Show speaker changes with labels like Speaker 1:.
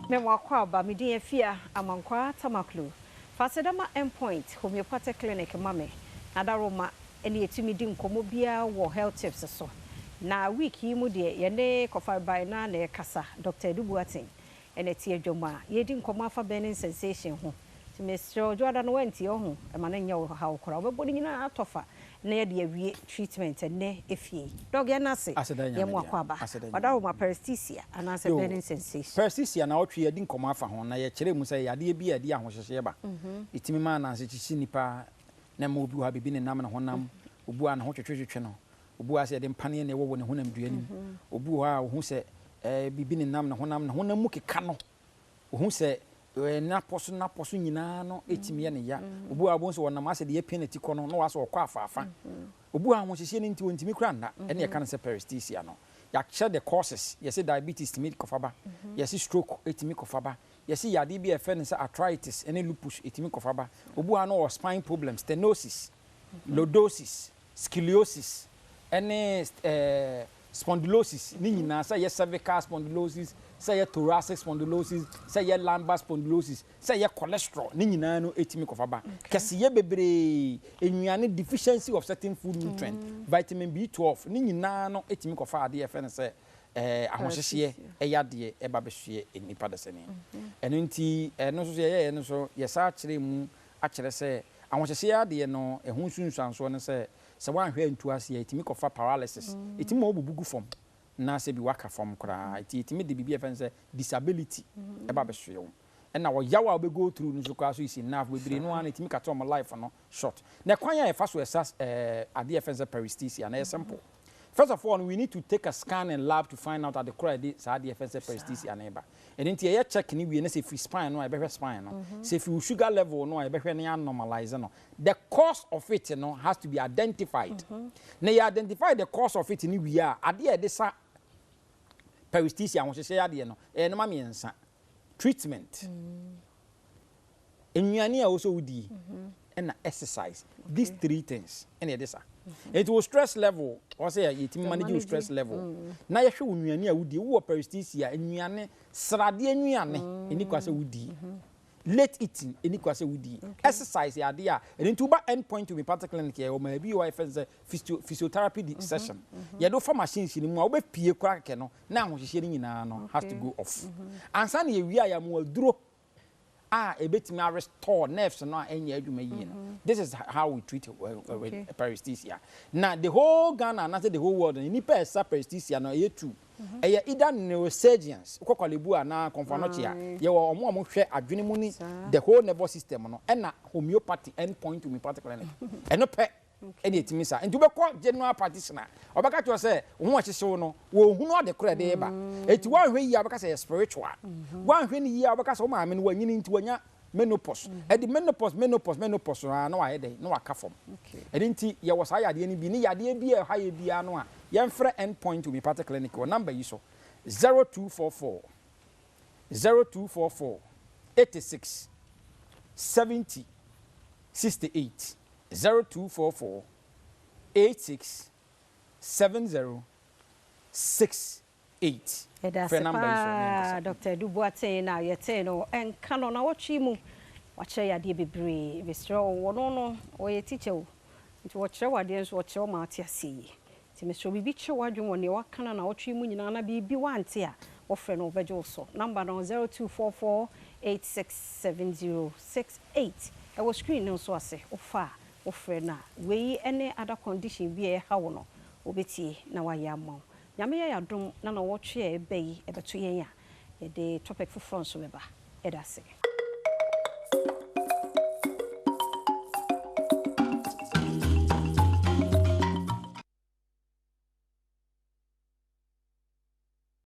Speaker 1: Me mo akwaaba, me din Afia Amankwaa Tamaklu. Fa aseda ma Endpoint Homeopathic Clinic ma me na Daroma ne yɛtumi di nkɔmmɔ biara wɔ health tips so. Na week yi mu deɛ yɛne Kɔfarebae no ara na ɛrekasa, Doctor Adu Boateng na ɛte adwam a yɛredi nkɔmmɔ afa burning sensation ho. Nti mesrɛ wo, Dwoada no woantie ɔho, ɛma no nyɛ wo haw koraa. Wobɛbɔ ne nyinaa atɔ fa na yɛde awie treatment ɛnnɛ efie yi. Dɔg yɛn ase,
Speaker 2: Aseda
Speaker 1: yɛn
Speaker 2: Nyame
Speaker 1: mo
Speaker 2: dea.
Speaker 1: akwaaba.
Speaker 2: Aseda Nyame
Speaker 1: Ɔdawoma
Speaker 2: dea.
Speaker 1: paresthesia anaasɛ
Speaker 2: Yoo,
Speaker 1: burning sensation.
Speaker 2: Paresthesia na ɔtwe yɛadi nkɔmmɔ afa ho na yɛkyerɛɛ mu sɛ ɛyɛ adeɛ bi a ɛde ahohyehyeɛ ba. Ɛtumi ma ananse kyekye nnipa na ɛma obi wɔ hɔ a biribi nenam ne honam, obi wɔ hɔ a ne ho twetwetwetwe no, obi wɔ hɔ a sɛ yɛde mpaneɛ na ɛwɔ wɔ ne honamdua no mu, obi wɔ hɔ a ɔhu sɛ ɛɛ biribi nenam ne honam, ne honam mu keka no. Ohu sɛ n'apɔ so n'apɔ so nyinaa no tumi yɛ no ya. Obi wɔ hɔ a wobɛhu sɛ ɔnam asɛ deɛ apia n'ati kɔ no na wasɛ ɔkɔ afaafa. Obi wɔ hɔ a ahohyehyeɛ no nti ɔntumi koraa nna. Ɛne yɛka no sɛ paresthesia no. Yɛakyerɛ the causes. Yɛse diabetes tumi kɔfa ba. Yɛse stroke tumi kɔfa ba. Yɛse yadeɛ bi a yɛfrɛ no sɛ arthritis ne lupus ɛtumi kɔfa ba. Obi wɔ hɔ a na ɔwɔ spine problems, stenosis, lordosis, scoliosis ne spondylosis ne nyinaa, sɛ ɛyɛ cervical spondylosis, sɛ ɛyɛ thoracic spondylosis, sɛ ɛyɛ lumbar spondylosis, sɛ ɛyɛ cholesterol, ne nyinaa no ɛtumi kɔfa ba. Kɛseyɛ bebree, nnuane, deficiency of certain food nutrient, vitamin B12, ne nyinaa no ɛtumi kɔfa adeɛ a yɛfrɛ no sɛ ahohyehyeɛ yadeɛ ɛba bɛsoɛ nnipa dasani. Ɛno nti ɛno nso so yɛyɛeɛ no nso yɛsan kyerɛɛ mu akyerɛ sɛ ahohyehyeɛ adeɛ no ɛho nsunsuansoɔ ne sɛ, sɛ woanhwɛ antu aseɛ a ɛtumi kɔfa paralysis, ɛtumi ma wobubu gu fam na sɛ bi woaka fam koraa, nti ɛtumi de biribi a yɛfrɛ no sɛ disability ɛba bɛsoɛ wo. Ɛna ɔyaw a wobɛ go through no nso koraa so is enough, bebree no ara no ɛtumi cut wɔn life no short. Na kwan a yɛfa so ɛsa adeɛ a yɛfrɛ no sɛ paresthesia no ɛyɛ simple. First of all no, we need to take a scan and lab to find out ade korɔ a ɛde saa adeɛ yɛfrɛ no sɛ paresthesia no reba. Ɛno nti yɛyɛ check no wie na sɛ ɛfiri spine no a yɛbɛhwɛ spine no. Sɛ ɛfiri wo sugar level no a yɛbɛhwɛ na yɛanormalise no. The cause of it no has to be identified. Na yɛ identify the cause of it no wie a, adeɛ a yɛde sa paresthesia ahohyehyɛ adeɛ no, ɛyɛ nnoɔma mmiɛnsa. Treatment. Nnuane a ɛwɔ sɛ wodi ɛna exercise. These three things ɛna yɛde sa. Nti wo stress level, wɔ sɛ yɛtumi manage wo stress level. Na yɛhwɛ wo nnuane a wodi. Wowɔ paresthesia, nnuane, sradeɛ nnuane, ɛni kwa sɛ wodi. Late eating, ɛni kwa sɛ wodi. Exercise yɛ adeɛ a, ɛno nti woba End Point Homeopathic Clinic yɛwɔ ma bi wɔ yɛfrɛ no sɛ physiotherapy session. Yɛde wo fa machines no mu a, wobɛpie koraa kɛkɛ no, na ahohyehyeɛ no nyinaa no has to go off. Ansa na yɛwie a, yɛama wo aduro a ɛbɛtumi a restore nerves no a ɛnyɛ adwuma yie no. This is how we treat paresthesia. Na the whole Ghana anaasɛ the whole world no, nnipa a ɛsa paresthesia no ɛyɛ two. Ɛyɛ either neurosurgeons, wokɔ Korle Bu anaa Komfo Anokye a, yɛwɔ wɔn a wɔhwɛ adwene mu ne the whole nervous system no, ɛna homeopathy, End Point Homeopathic Clinic. Ɛno pɛ ɛna ɛtumi sa. Nti wobɛkɔ general practitioner, ɔbɛka kyerɛ wo sɛ wo ho ɛhyehye wo no, wɔnhunu ade korɔ ɛde reba. Nti woanhwɛ yie a wobɛka sɛ ɛyɛ spiritual. Woanhwɛ no yie a wobɛka sɛ wo maame no wanyini nti wanya menopause. Ɛde menopause, menopause, menopause no ara na wayɛ dɛn? Na waka fam. Ɛno nti yɛwɔ saa yadeɛ no bi ne yadeɛ bi a ɛha yɛ biara no a, yɛmfrɛ End Point Homeopathic Clinic wɔ number yi so, 0244 0244 86 70 68. 0244 86 70 68.
Speaker 1: Yɛda
Speaker 2: Frɛ
Speaker 1: ase
Speaker 2: number yi so ne
Speaker 1: paa
Speaker 2: yɛnkasa.
Speaker 1: Doctor Adu Boateng na yɛtee no nka no nawɔtwe yi mu. Wakyerɛ yɛn adeɛ bebree. Mesrɛ wo, ɔno no ɔyɛ teacher o, nti ɔkyerɛ wo adeɛ nso ɔkyerɛ wo ma wote aseɛ yie. Nti mesrɛ wo biribi kyere w'adwene wɔ nea waka no nawɔtwe yi mu nyinaa na biribi woante a, wofrɛ no ɔbɛgye wo so. Number no 0244 86 70 68. Ɛwɔ screen no nso ase, wofa a wofrɛ no a, wei ne other condition bi a ɛha wo no, ɔbɛtie na wayɛ ama wo. Nyame yɛ y'adom na nawɔtwe a ɛba yi ɛbɛto yɛn a, yɛde topic foforɔ nso bɛba. Yɛda ase.